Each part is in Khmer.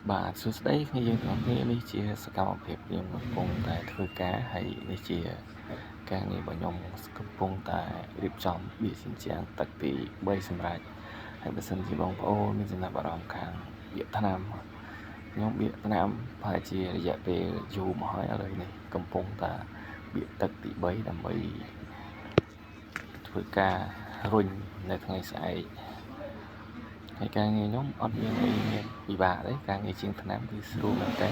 បាទសួស្តីគ្នាយើងទាំងអស់គ្នានេះជាសកម្មភាពខ្ញុំកំពុងតែធ្វើការហើយនេះជាការងាររបស់ខ្ញុំកំពុងតែរៀបចំបៀកជញ្ជាំងទឹកទី3សម្រាប់ហើយបើសិនជាបងប្អូនមានចំណាប់អារម្មណ៍ខាងបៀកថ្នាំខ្ញុំបៀកថ្នាំប្រហែលជារយៈពេលយូរមកហើយឥឡូវនេះកំពុងតែបៀកទឹកទី3ដើម្បីធ្វើការរុញនៅថ្ងៃស្អែកហើយការងារខ្ញុំអត់មានអីមានពិបាកទេការងារជាងថ្នាំគឺស្រួលមែនតើ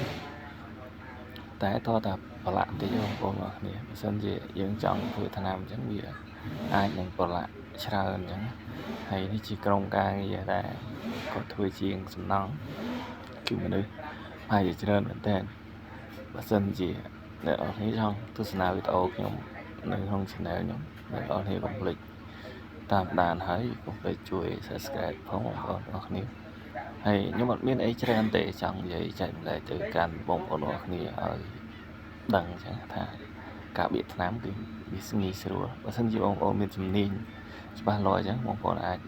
តែតើតាប្រឡាក់តិចបងប្អូនអរគ្នាបើសិនជាយើងចង់ធ្វើថ្នាំអញ្ចឹងវាអាចនឹងប្រឡាក់ច្រើនអញ្ចឹងហើយនេះជាក្រុមការងារដែលគាត់ធ្វើជាងសំណង់គឺមនុស្សប្រហែលជាច្រើនមែនតើបើសិនជាអ្នកនរគ្នាចង់ទស្សនាវីដេអូខ្ញុំនៅក្នុង Channel ខ្ញុំអ្នកនរគ្នាកុំភ្លេចតាមដានហើយកុំភ្លេចជួយ Subscribe ផងបងប្អូនអរគ្នាហើយខ្ញុំអត់មានអីច្រើនទេចង់និយាយចែករំលែកទៅកាន់បងប្អូនអរគ្នាឲ្យដឹងអញ្ចឹងថាការបៀកថ្នាំគឺវាងាយស្រួលបើសិនជាបងប្អូនមានជំនាញច្បាស់លាស់អញ្ចឹងបងប្អូនអាច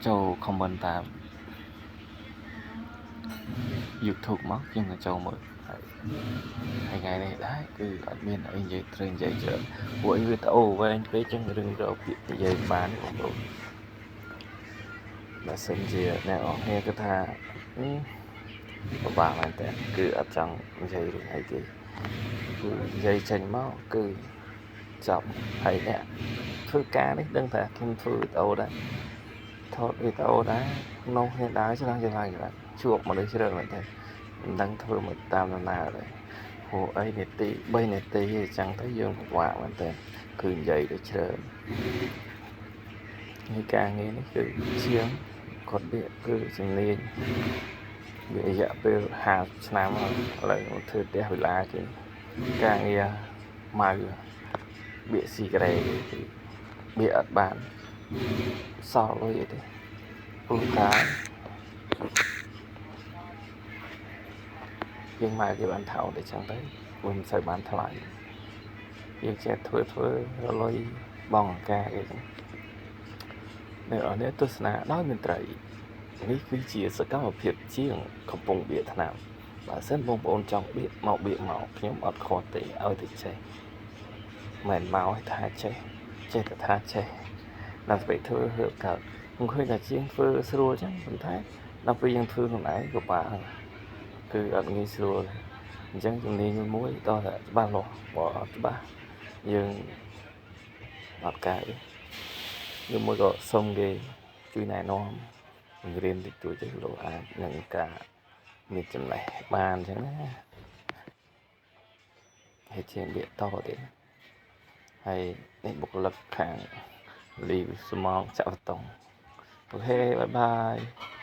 ចូល comment តាម YouTube មកខ្ញុំនឹងចូលមើលហើយហើយថ្ងៃនេះដែរគឺអត់មានអីនិយាយត្រូវនិយាយច្រើនព្រោះអីវីដេអូវែងពេកចឹងរឿងរកពាក្យនិយាយបានបងប្អូនបើសិនជាអ្នកនរគ្នាគិតថាពិបាកមែនតើគឺអត់ចង់និយាយរឿងអីទេគឺនិយាយចេញមកគឺចប់ហើយអ្នកធ្វើការនេះដឹងថាខ្ញុំធ្វើវីដេអូដែរថតវីដេអូដែរក្នុងគ្នាដើរឆ្លងចម្លើយជួបមនុស្សច្រើនមែនតើមិនដឹងធ្វើមកតាមដំណើរដែរព្រោះអីនាទី3នាទីអញ្ចឹងទៅយើងពិបាកមែនតើគឺនិយាយទៅច្រើនហើយការងារនេះគឺជាងគាត់វាគឺជំនាញវារយៈពេល50ឆ្នាំហើយឥឡូវមកធ្វើផ្ទះវិឡាគេការងារម៉ៅបៀកស៊ីការ៉េគឺបៀកអត់បានសល់លុយអីទេព្រោះតែយើងម៉ៅគេបានថោកតែចឹងទៅវាមិនសូវបានថ្លៃយើងចេះធ្វើរលុយបងអង្ការគេចឹងអ្នកនរនេះទស្សនាដោយមន្ត្រីនេះគឺជាសកម្មភាពជាងកំពុងបៀកថ្នាំបើសិនបងប្អូនចង់បៀកមកបៀកមកខ្ញុំអត់ខកទេឲ្យតែចេះមិនមកឲ្យថាចេះចេះតែថាចេះដល់ពេលធ្វើហឺកើតខ្ញុំឃើញតែជាងធ្វើស្រួលចឹងប៉ុន្តែដល់ពេលយើងធ្វើខ្លួនឯងពិបាកគឺអត់ងាយស្រួលអញ្ចឹងជំនាញមួយតោះតែច្បាស់លាស់បើអត់ច្បាស់យើងអត់កើតឬមួយក៏សុំគេជួយណែនាំបង្រៀនតិចតួចទៅលោកអាចនឹងការមានចំណេះបានអញ្ចឹងណាហើយជាងបៀកតទៀតហើយនេះបុគ្គលិកខាងលីស្មងចាក់បតុងអូខេបាយបាយ។